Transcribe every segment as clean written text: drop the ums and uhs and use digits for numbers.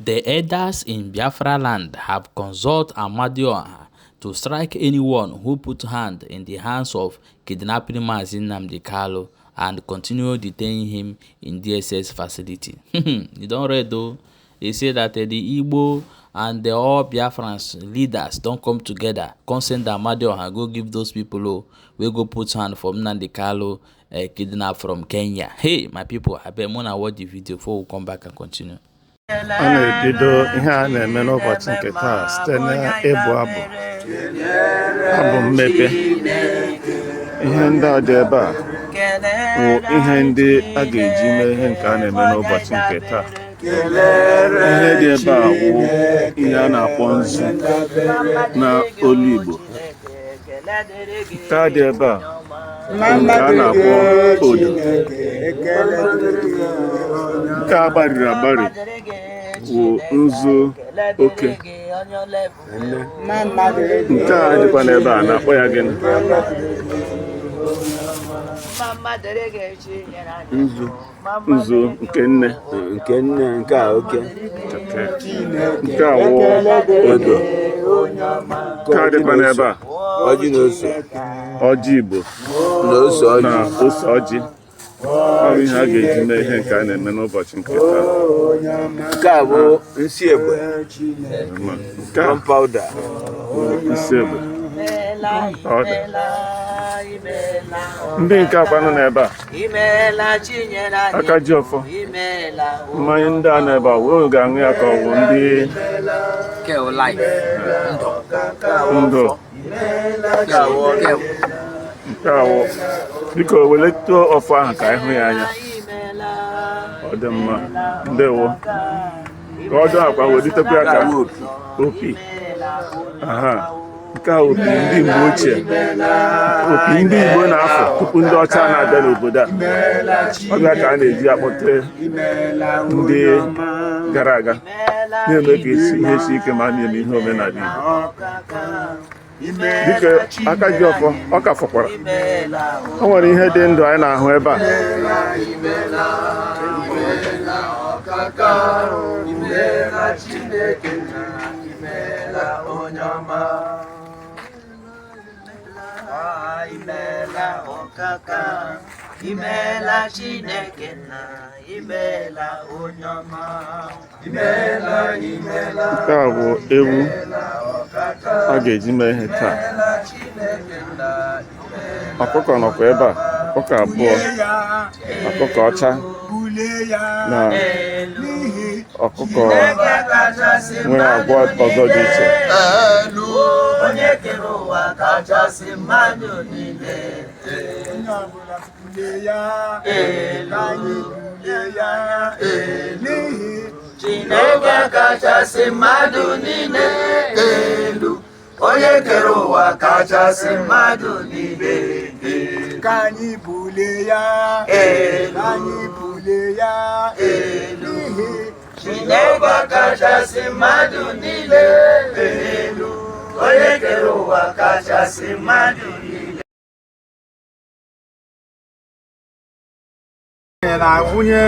The elders in Biafra land have consulted Amadioha to strike anyone who put hand in the hands of kidnapping Mazi Nnamdi Kanu and continue detaining him in DSS facility. You don read though. They say that the Igbo and all Biafrans leaders don come together, come send Amadioha go give those people oh, wey go put hand for Nnamdi Kanu kidnap from Kenya. Hey, my people, abeg una watch the video before we come back and continue. A na-ebido ihe a na-eme n'ụbọchị nke taa site n'ịbụ abụ, abụ mmepe. Ihe ndị a dị ebe a bụ ihe ndị a ga-eji mee ihe nke a na-eme n'ụbọchị nke taa. Ihe dị ebe a wụ ihe a na-akpọ nzu na olu Igbo. Nke a dị ebe a bụ nke a na-akpọ odo. Nke a gbariri agbari wụ nzu oke. Nke a dịkwa n'ebe a na-akpọ ya gịnị? Nzu. Nzu nke nne. Nke nne, nke a oke. Nke a wụ odo. Nke a dịkwa n'ebe a? Ọjị na ose. Ọjị Igbo. Na ose ọjị. Na ose ọjị. Ọ bụ ihe a ga-eji mee ihe nke a na-eme n'ụbọchị nke taa. Nke a bụ nsị egbe. Nke a gunpowder. Nsị egbe. Ọ dị. Ndị nke akwanụ n'ebe a, aka ji ọfọ, mmanya ndị a n'ebe a, wee ga-aṅụ ya ka ọ bụ ndị ndụ. Nke a wụ, biko weletụ ọfọ ahụ ka anyị hụ ya anya. Ọ dị mma, ndewo. Ka ọ dị akwa welitekwa ya ka opi. Aha, nke a opi ndị mgbe ochie, opi ndị Igbo na-afụ tupu ndị ọcha na-abịa n'obodo a. Ọ bịa ka a na-eji akpọte ndị gara aga, na-eme ka ihe si ike ma a na-eme ihe omenala Igbo. Dịka aka ji ọfọ, ọ ka fọkwara, o nwere ihe dị ndụ anyị na-ahụ ebe a. Imeela Chineke na imeela onye ọma. Imeela, imeela. Nke a bụ ewu a ga-eji mee ihe taa. Ọkụkọ nọkwa ebe a, ọkụkọ abụọ, ọkụkọ ọcha na ọkụkọ nwere agwa ọzọ dị iche. Onye kere ụwa kachasị mmadụ niile. Onye ọbụla bulie ya, ka anyị bulie ya, n'ihi Chineke kachasị mmadụ niile elu. Onye kere ụwa kachasị mmadụ niile. Ka anyị bulie ya, Elu. Ka anyị bulie ya, n'ihi Chineke kachasị mmadụ niile elu. Onye kere ụwa kachasị mmadụ niile. Anyị na-awụnye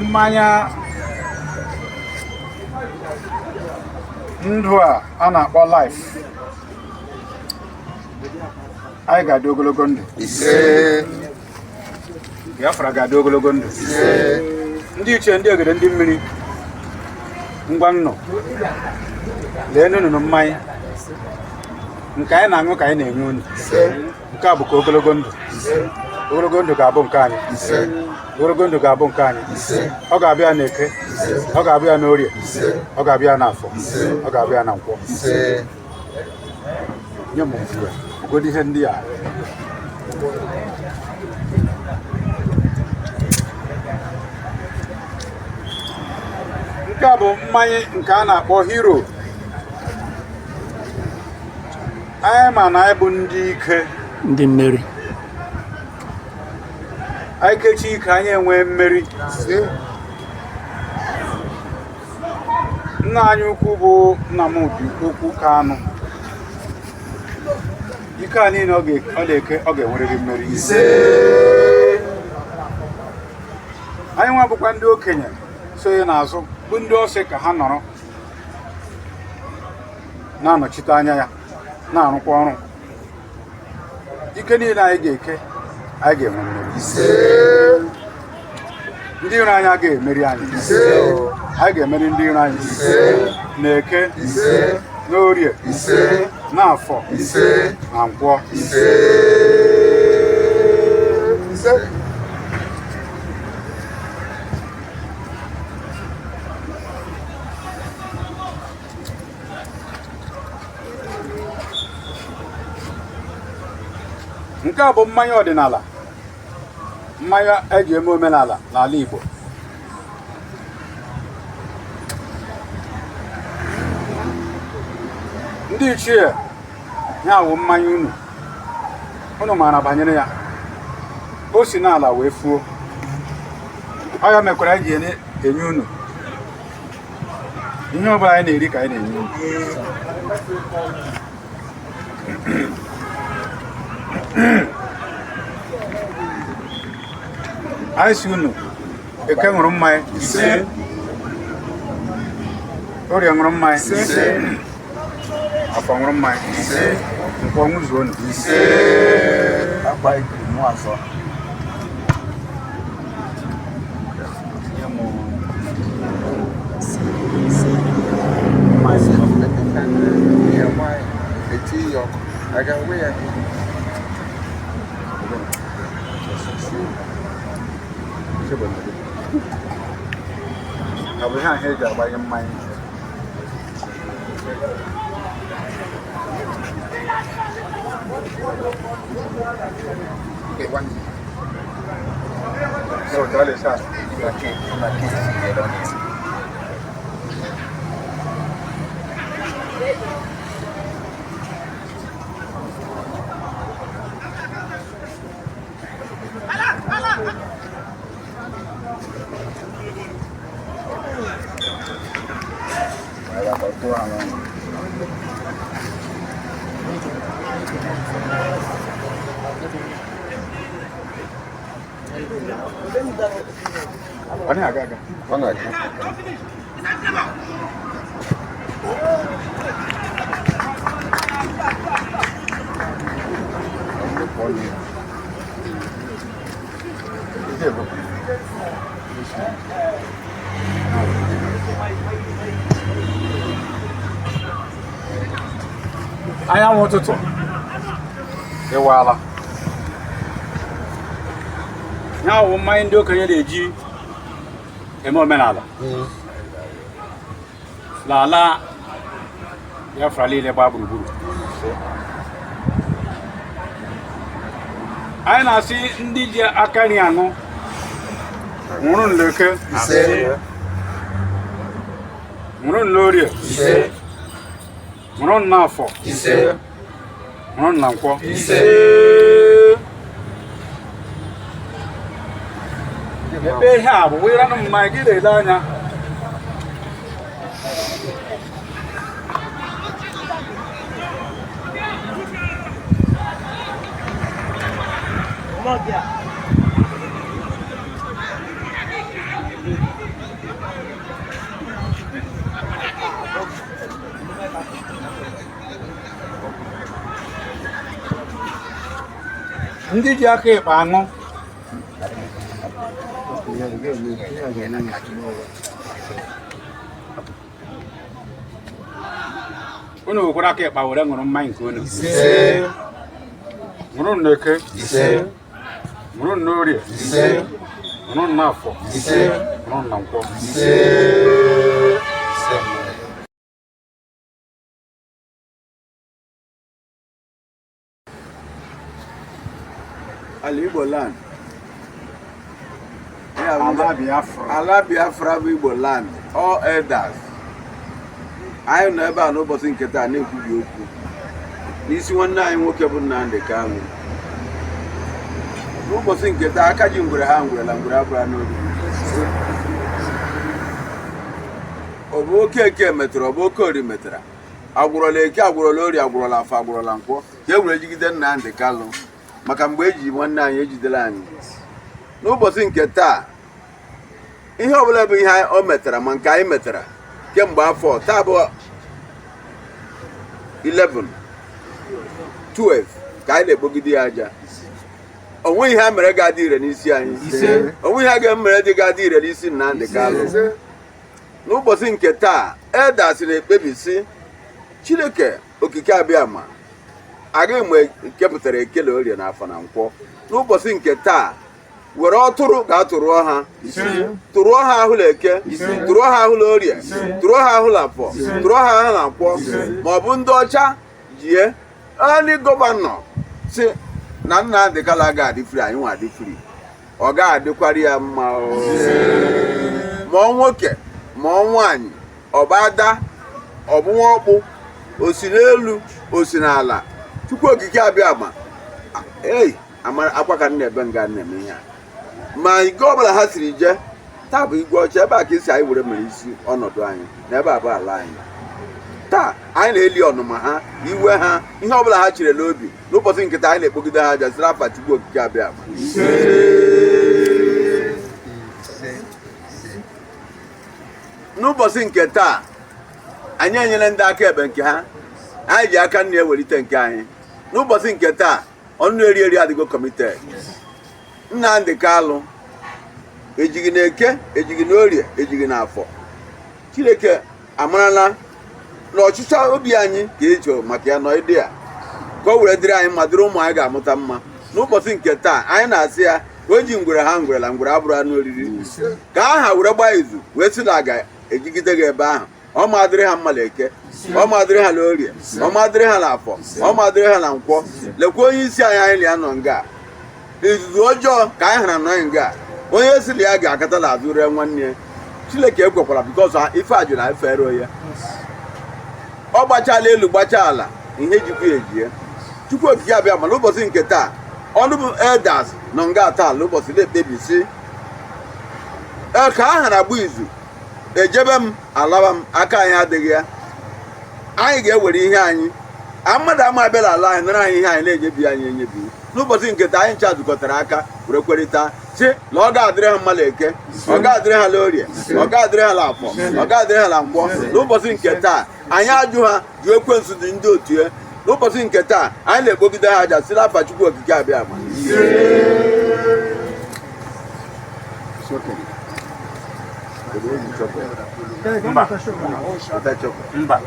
mmanya ndụ a a na-akpọ life. Anyị ga-adị ogologo ndụ. Biafra ga-adị ogologo ndụ. Ndị ichie, ndị egede, ndị mmiri, ngwa nnụ lee nụnụ mmanya nke anyị na-aṅụ ka anyị na-enye unu. Nke a bụ ka ogologo ndụ, ogologo ndụ ga-abụ nke anyị. Ogologo ndụ ga-abụ nke anyị. Ọ ga-abịa na Eke, ọ ga-abịa na Orie, ọ ga-abịa na Afọ, ọ ga-abịa na Nkwọ. Nye m mfuwe ogodo ihe ndị a. Nke a bụ mmanya nke a na-akpọ Hero. Anyị ma na anyị bụ ndị ike. Ndị mmeri. Anyị kechi ike, anyị enwee mmeri. Nna anyị ukwu bụ Nnamdi Okwu Kanụ, ike a niile ọ na-eke, ọ ga-enwerịrị mmeri. Anyị Anyị nwa bụkwa ndị okenye so ya n'azụ, bụ ndị ọ sị ka ha nọrọ na-anọchite anya ya, na-arụkwa ọrụ. Ike niile anyị ga-eke, anyị ga-enwe mmeri. Ndị iro anyị agaghị emeri anyị. Anyị ga-emeri ndị iro anyị na Eke, na Orie, na Afọ, na Nkwọ. Nke a bụ mmanya ọdịnala, mmanya eji eme omenala n'ala Igbo. Ndị ichie, ya wụ mmanya unu, unu maara banyere ya. O si n'ala wee fuo. Ọ ya mekwara anyị ji enye unu ihe ọbụla anyị na-eri ka anyị na-enye unu. Anyị sị unu, Eke ṅụrụ mmanya, Orie ṅụrụ mmanya, Afọ ṅụrụ mmanya, Nkwọ ṅụzuo unu. Akwa ikiri mụ azọ. Ọ bụ ihe ahụ eji agbanye mmanya. No, dale, sa. Ọ na-aga aga. Ọ na-aga. Anyanwụ ụtụtụ ịwaala. Ya wụ mmanya ndị okenye na-eji eme omenala n'ala Biafra niile gbaa gburugburu. Anyị na-asị ndị ji aka nri aṅụ, ṅụrụ n'Eke, ṅụrụ n'Orie, ṅụrụ n'Afọ, ṅụrụ na Nkwọ. Ebe ihe a bụ wịranụ mmanya gị na-ele anya. Ndị ji aka ekpe aṅụ, unu nwekwara aka ịkpa were ṅụrụ mmanya nke unu. Ṅụrụ n'Eke, ṅụrụ n'Orie, ṅụrụ n'Afọ, ṅụrụ na Nkwọ. Ala Igbo land. Ala Biafra. Ala Biafra bụ Igbo land. All elders. Anyị nọ ebe a n'ụbọchị nke taa na-ekwubi okwu n'isi nwanne anyị nwoke bụ Nnamdi Kanu. N'ụbọchị nke taa, aka ji ngwere ha ngwere na ngwere abụrụ n'obi. Ọ bụ oke Eke metara, ọ bụ oke Orie metara. Agwụrọla Eke, agwụrọla Orie, agwụrọla Afọ, agwụrọla Nkwọ, ka e were jigide Nnamdi Kanu maka mgbe eji nwanne anyị ejidere anyị. N'ụbọchị nke taa, Ihe ọbụla bụ ihe o metara, ma nke anyị metara kemgbe afọ taa bụ 11 12 ka anyị na-ekpogide ya aja. Onwe ihe a mere ga-adị ire n'isi anyị, onwe ihe a ga-emere dị ga-adị ire n'isi Nnamdi Kanu. N'ụbọchị nke taa, elders na-ekpebisi Chineke Okike Abịama agaghị mgbe kepụtara Eke na Orie na Afọ na Nkwọ. N'ụbọchị nke taa, were ọtụrụ ga-atụrụọ ha, tụrụọ ha ahụla Eke, tụrụọ ha ahụla Orie, tụrụọ ha ahụla Afọ, tụrụọ ha ahụla Nkwọ, ma ọ bụ ndị ọcha jie ndị governor si na Nnamdi Kanu ga-adị free, anyị nwa adị free, ọ ga-adịkwara ya mma o. Ma ọ nwoke, ma ọ nwaanyị, ọ bụ ada, ọ bụ nwa ọkpụ, o si n'elu, o si n'ala, Chukwu Okike Abịa ma ei amara akwa ka m na-ebe nga na-eme ihe a. Ma ige ọbụla ha siri jee taa bụ igwe ọcha ebe a ka esi anyị were mere isi ọnọdụ anyị na ebe a bụ ala anyị. Taa anyị na-eli ọnụma ha, iwe ha, ihe ọbụla ha chere n'obi. N'ụbọchị nkịta, anyị na-ekpogide ha aja siri afa Chukwu Okike Abịa ma. N'ụbọchị nke taa, anyị enyere ndị aka ebe nke ha, anyị ji aka nna ewelite nke anyị. N'ụbọchị nke taa, ọnụ eri eri adịgo committed. Nnamdi Kanu ejighị na Eke, ejighị na Orie, ejighị na Afọ. Chineke amarala na ọchịchọ obi anyị ka eji maka ya nọ ịdị a, ka o were dịrị anyị mma, dịrị ụmụ anyị ga-amụta mma. N'ụbọchị nke taa, anyị na-asị ya ka o ji ngwere ha ngwere na ngwere abụrụ anụ oriri, ka aha were gbaa izu wee sị na a ga-ejigide gị ebe ahụ. Ọ ma dịrị ha mma na Eke, ọ ma dịrị ha na Orie, ọ ma dịrị ha na Afọ, ọ ma dịrị ha na Nkwọ. Lekwa onye isi anyị, anyị na ya nọ nga izuzu ọjọọ ka anyị hara nọ nga. Onye si na ya ga-akata n'azụ ree nwanne ya, Chineke ekwekwara, because ife ajụ na efere ya. Ọ gbachala elu, gbachaa ala, ihe jikwa ejie. Chukwu Okike Abịa mana ụbọchị nke taa, ọnụ bụ elders nọ nga taa n'ụbọchị na-ekpebisi ee ka a hara agba izu ejebe m alawa m aka anyị adịghị ya. Anyị ga-ewere ihe anyị mmadụ ama abịala ala anyị nara anyị ihe anyị na-enyebi anyị enyebi. N'ụbọchị nke taa, anyị ncha zukọtara aka were kwerịta si na ọ ga-adịrị ha mma na Eke, ọ ga-adịrị ha n'Orie, ọ ga-adịrị ha n'Afọ, ọ ga-adịrị ha na Nkwọ. N'ụbọchị nke taa, anyị ajụ ha jụ ekwensu dị ndị otu ya. N'ụbọchị nke taa, anyị na-ekpogide ha aja si n'afa Chukwu Okike Abịa ma. Mba. Mba.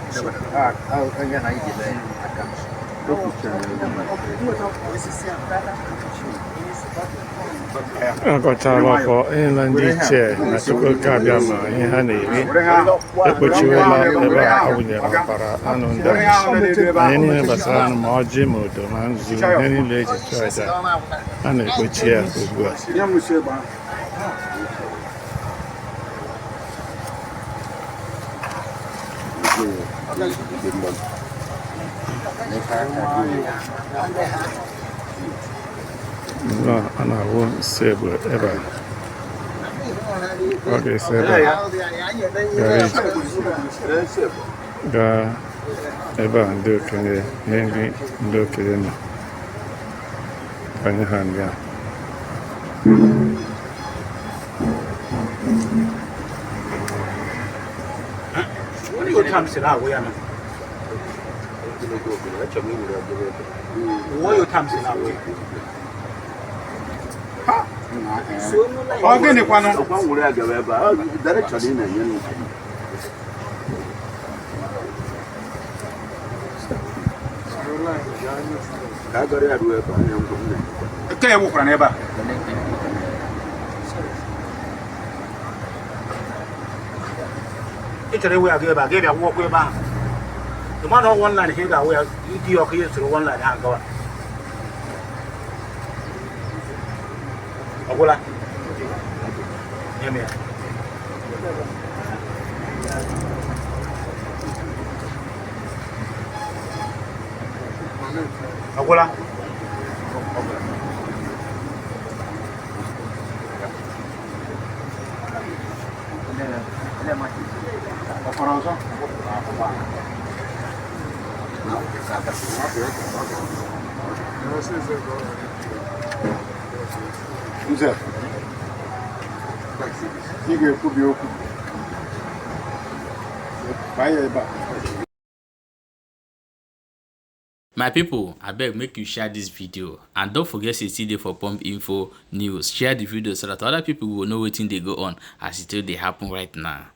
Agọchala ọfọ, enyela ndị ichie na Chukwu Okike Abịa ma ihe ha na-eri. Ekpochiwela ebe a awụnyere ọbara anụ ndị a, ihe niile gbasara anụ, ma ọjị, ma odo, ma nzu, ihe niile eji chụọ aja, a na-ekpochi ya ugbu a. Nye m nsị egbe ahụ. Nnọọ, a na-awụ nsị egbe ebe a. Ọ ga-esi ebe a gara ije gaa ebe a ndị okenye, ihe ndị ndị okenye nọ banye ha nga. Otu a m siri agwụ ya na uwe ya, otu a m siri agwụ ya. Ọ gịnị kwanụ? Ọkwa nwere ya gaba ebe a. Ọ direction ị na-enye m. Ka a gara ya ruo ebe a, onye ngwa m na-enyekwa. Nke ya wụkwara n'ebe a. Ị chọrọ iwe ya ga ebe a, ga bịa wụọkwa ebe ahụ. Ị ma na ọ one line ka ị ga-awụ ya, iti ya ọkụ, ya soro one line ahụ gawa. Ọ gwụla? Nye m ya. Ọ gwụla? Ọ gwụla. Ọ fọrọ ọzọ? Nze. Ị ga-ekwubi okwu. Baa ya ebe a. My people, abeg make you share this video and don't forget say e still dey for Pump Info News. Share the video so that other people go know wetin dey go on as e take dey happen right now.